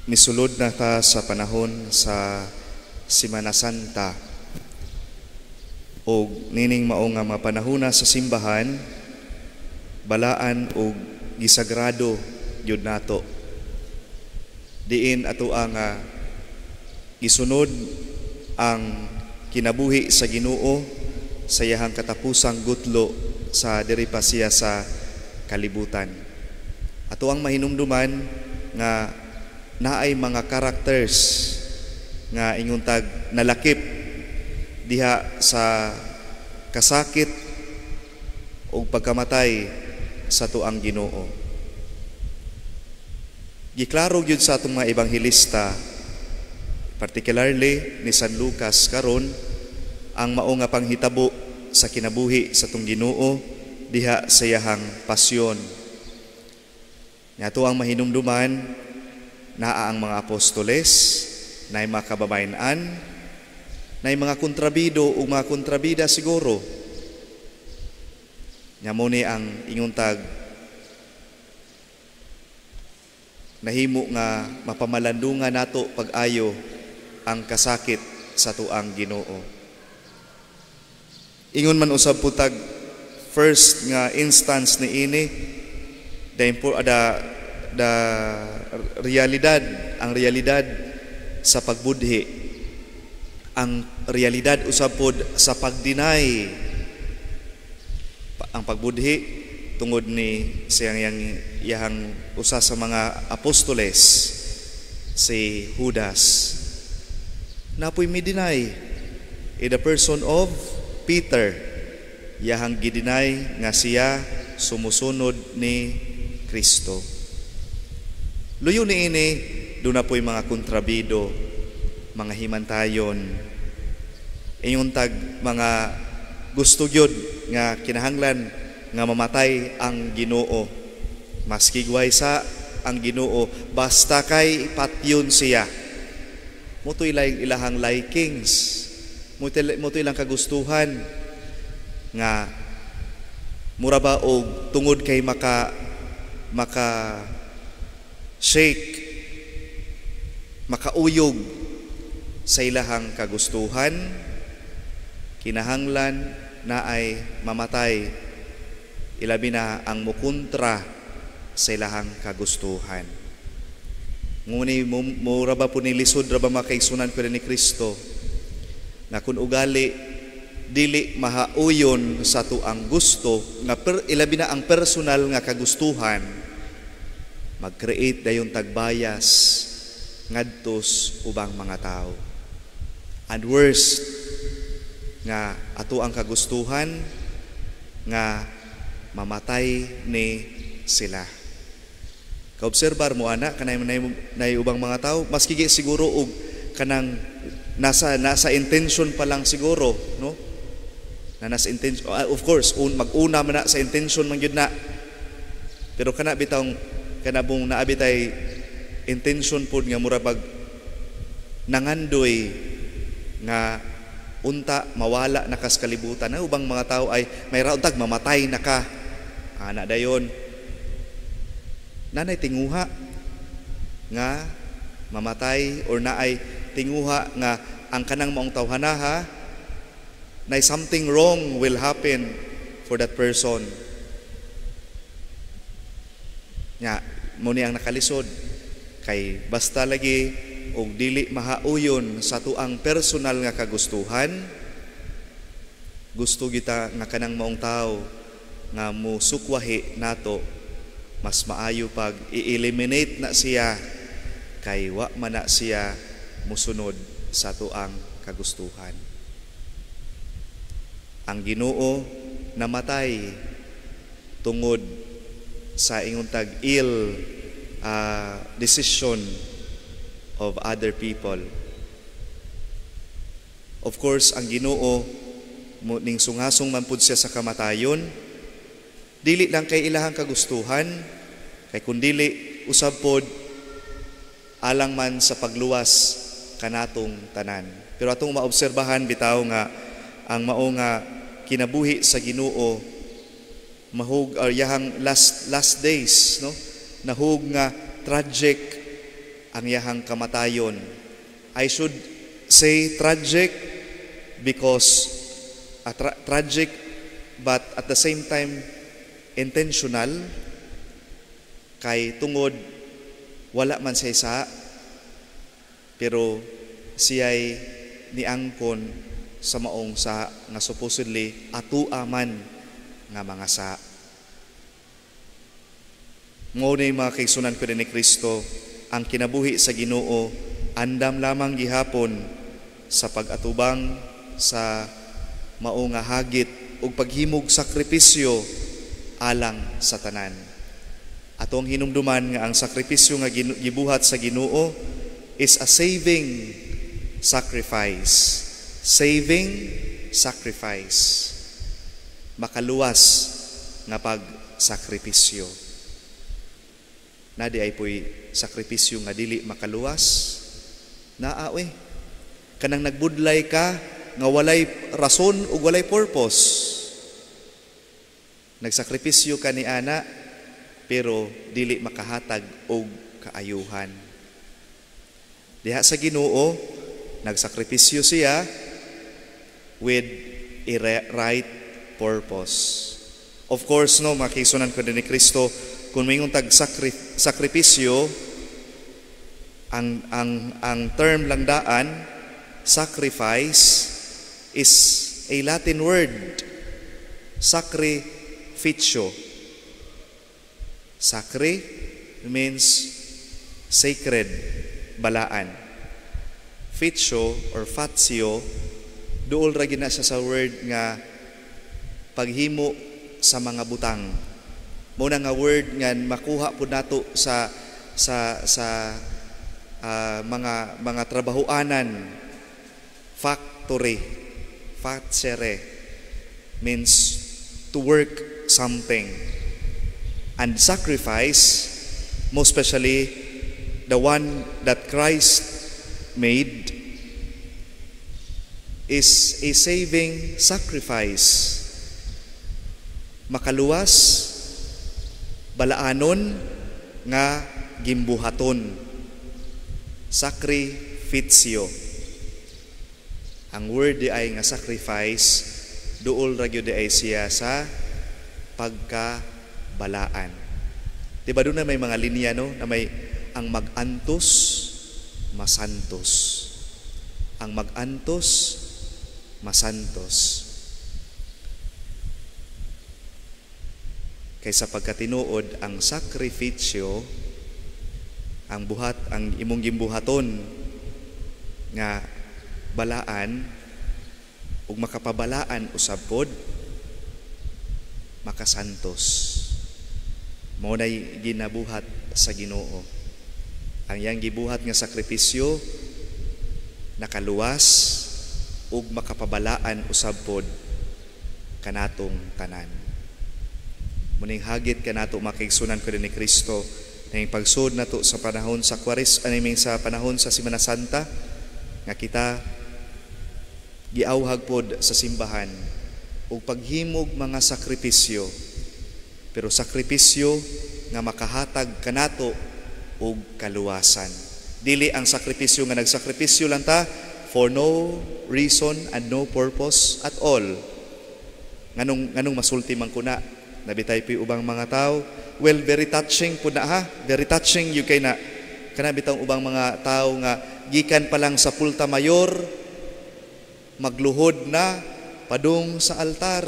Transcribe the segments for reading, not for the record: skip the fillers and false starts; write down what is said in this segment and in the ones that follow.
Misulod na ta sa panahon sa Simana Santa. Og nining mao nga mga panahona sa simbahan, balaan og gisagrado gyud nato. Diin ato ang gisunod ang kinabuhi sa Ginoo sa iyahang katapusang gutlo sa diri pa siya sa kalibutan. Ato ang mahinumduman nga naay mga characters nga ingon tag nalakip diha sa kasakit o pagkamatay sa tuang Ginoo. Giklaro gyud sa atong mga ebanghelista, particularly ni San Lucas karon, ang mao nga panghitabo sa kinabuhi sa atong Ginoo diha sa iyahang pasyon. Nya ato ang mahinumduman, naa ang mga apostoles, naay mga kababayen-an, naay mga kontrabido o mga kontrabida siguro. Nya mo ni ang ingon tag nahimo nga mapamalandungan nato pag-ayo ang kasakit sa tuang Ginoo. Ingon man usab putag first nga instance ni ini, the realidad, ang realidad sa pagbudhi, ang realidad usab pod sa pag-deny ang pagbudhi tungod ni siyang yang iyahang usa sa mga apostoles, si Judas. Napoy mi-deny in the person of Peter. Iyahang gi-deny nga siya sumusunod ni Kristo. Luyo ni ini, duna po'y mga kontrabido, mga himantayon. Ingon tag mga gusto gyud nga kinahanglan nga mamatay ang Ginoo. Maski sa ang Ginoo, basta kay patyon siya. Mao to ilang ilahang likings. Mao to ilang kagustuhan nga mura ba og tungod kay maka shake, makauyog sa ilahang kagustuhan, kinahanglan na ay mamatay, ilabi na ang mukontra sa ilahang kagustuhan. Nguni mura ba po ni lisod ra ba, makaigsunan ko ni Kristo, na kung ugali dili mahauyon sa tuang gusto nga ilabi na ang personal nga kagustuhan, mag-create dayon tag bias ngadtos ubang mga tao. And worst nga ato ang kagustuhan nga mamatay ni sila. Kaobserbar mo ana kanay nay ubang mga tao, maski siguro og kanang nasa intention pa lang siguro, no, na nasa intention, of course mag-una man na sa intention man gyud na, pero kana bitawng kana bung naa bitay intention pod nga mura bag nangandoy nga unta mawala na kas kalibutan na ubang mga tao ay may untag mamatay na ka ana dayon nanay tinguha nga mamatay or naay tinguha nga ang kanang maong tawhanaha na something wrong will happen for that person. Nya mo ni ang nakalisod kay basta lagi og dili mahauyon sa tuang personal nga kagustuhan, gusto kita nga kanang maong tao nga mo sukwahi nato, mas maayo pag i-eliminate na siya kay wa man na siya musunod sa tuang kagustuhan. Ang Ginoo namatay tungod sa ingon tag ill decision of other people. Of course, ang Ginoo mo ning sungasong man pud siya sa kamatayon, dili lang kay ilahang kagustuhan, kay kun dili usab pod alang man sa pagluwas kanatong tanan. Pero atong maobserbahan bitaw nga ang mao nga kinabuhi sa Ginoo mahug or yahang last last days, no, nahug nga tragic. ang iyahang kamatayon. I should say tragic because tragic but at the same time intentional, kay tungod wala man siya sa, pero siya'y niangkon sa maong sa nga supposedly atua man nga mga sa. Mao ni, mga kaigsuonan ko ni Kristo, ang kinabuhi sa Ginoo andam lamang gihapon sa pag-atubang sa mao nga hagit ug paghimog sakripisyo alang sa tanan. Atong hinumduman nga ang sakripisyo nga gibuhat sa Ginoo is a saving sacrifice. Saving sacrifice. Makaluwas nga pagsakripisyo. Naa diay poy sakripisyo nga dili makaluwas? Naa oy. Kanang nagbudlay ka nga walay rason ug walay purpose. Nagsakripisyo ka ni ana pero dili makahatag og kaayuhan. Diha sa Ginoo, nagsakripisyo siya with a right purpose. Of course, no, mga kaigsuonan ko ni Kristo, kung mingon tag sakripisyo, ang term lang daan, sacrifice, is a Latin word, sacrificio. Sacri means sacred, balaan. Ficio or fatio, duol ra gina siya sa word nga paghimo sa mga butang. Mao na nga word nga makuha pud nato sa mga trabahoanan, factory, facere means to work something. And sacrifice, most especially the one that Christ made, is a saving sacrifice. Makaluwas, balaanon nga gimbuhaton. Sacrificio. Ang word diay nga sacrifice, duol ra gyud diay siya sa pagkabalaan. Di ba doon na may mga linya, no, na may ang mag-antos masantos. Ang mag-antos masantos. Kaysa pagkatinuod ang sakripisyo, ang buhat, ang imong gimbuhaton nga balaan ug makapabalaan usab pod, makasantos. Mao nay ginabuhat sa Ginoo. Ang iyang gibuhat nga sakripisyo nakaluwas ug makapabalaan usab pod kanatong tanan. Muning hagit kanato, mga kaigsuonan ko ni Kristo, ning pagsud nato sa panahon sa Kwares, ani sa panahon sa Semana Santa nga kita giawhag pod sa simbahan ug paghimog mga sakripisyo, pero sakripisyo nga makahatag kanato og kaluwasan. Dili ang sakripisyo nga nagsakripisyo lang ta for no reason and no purpose at all. Nganong masulti man ko na, nabitay po'y ubang mga tao. Well, very touching po na ha. Very touching yun kay na kana bitang ubang mga tao nga gikan pa lang sa Pulta Mayor, magluhod na padung sa altar.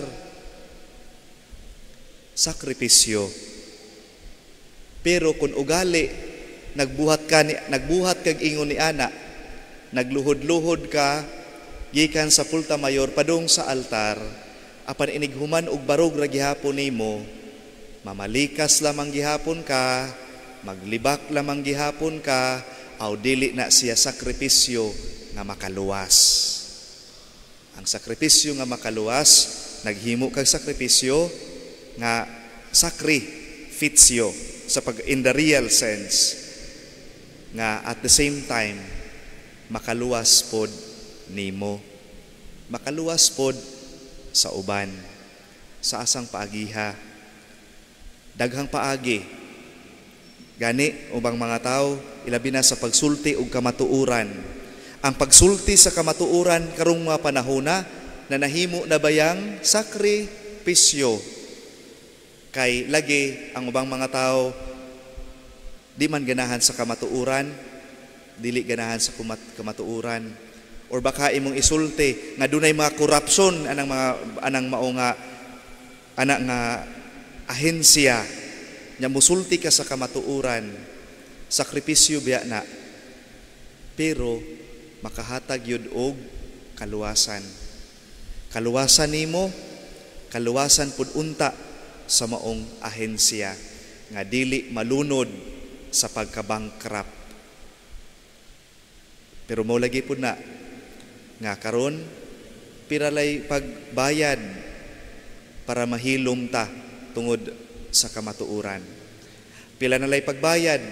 Sakripisyo. Pero kung ugali nagbuhat kag ingon ni ana, nagluhod-luhod ka gikan sa Pulta Mayor padung sa altar, apan inighuman og barog ra gihapon nimo, mamalikas lamang gihapon ka, maglibak lamang gihapon ka, aw dili na siya sakripisyo nga makaluwas. Ang sakripisyo nga makaluwas, naghimo kag sakripisyo nga sacrificio sa pag in the real sense nga at the same time makaluwas pod nimo, makaluwas pod sa uban. Sa asang paagiha? Daghang paagi. Gani ubang mga tao, ilabi na sa pagsulti og kamatuoran. Ang pagsulti sa kamatuoran karong mga panahona na nahimo na bayang sakripisyo, kay lagi ang ubang mga tao di man ganahan sa kamatuoran, dili ganahan sa kamatuoran, or baka imong isulti nga dunay mga korupsyon anang mga anang mao nga ana nga ahensya nya musulti ka sa kamatuoran, sakripisyo biya na, pero makahatag yun og kaluwasan. Kaluwasan nimo, kaluwasan pud unta sa maong ahensya nga dili malunod sa pagka-bankrupt. Pero mo lagi pud na nga karon piralay pagbayad para mahilom ta tungod sa kamatuoran. Pila na lay pagbayad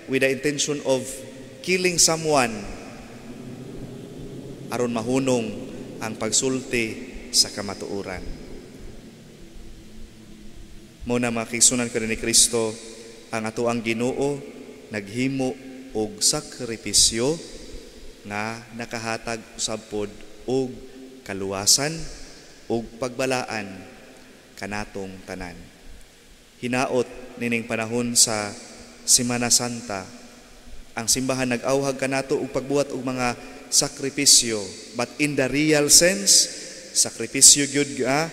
with the intention of killing someone aron mahunong ang pagsulti sa kamatuoran. Mo na, mga kaigsuonan ko ni Kristo, ang atoang Ginoo naghimo og sakripisyo nga nakahatag usab pod og kaluwasan ug pagbalaan kanatong tanan. Hinaot nining panahon sa Semana Santa, ang simbahan nag-awhag kanato og pagbuhat og mga sakripisyo, but in the real sense, sakripisyo gyud nga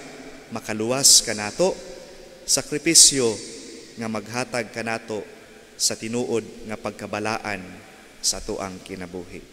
makaluwas kanato, sakripisyo nga maghatag kanato sa tinuod nga pagkabalaan sa atoang kinabuhi.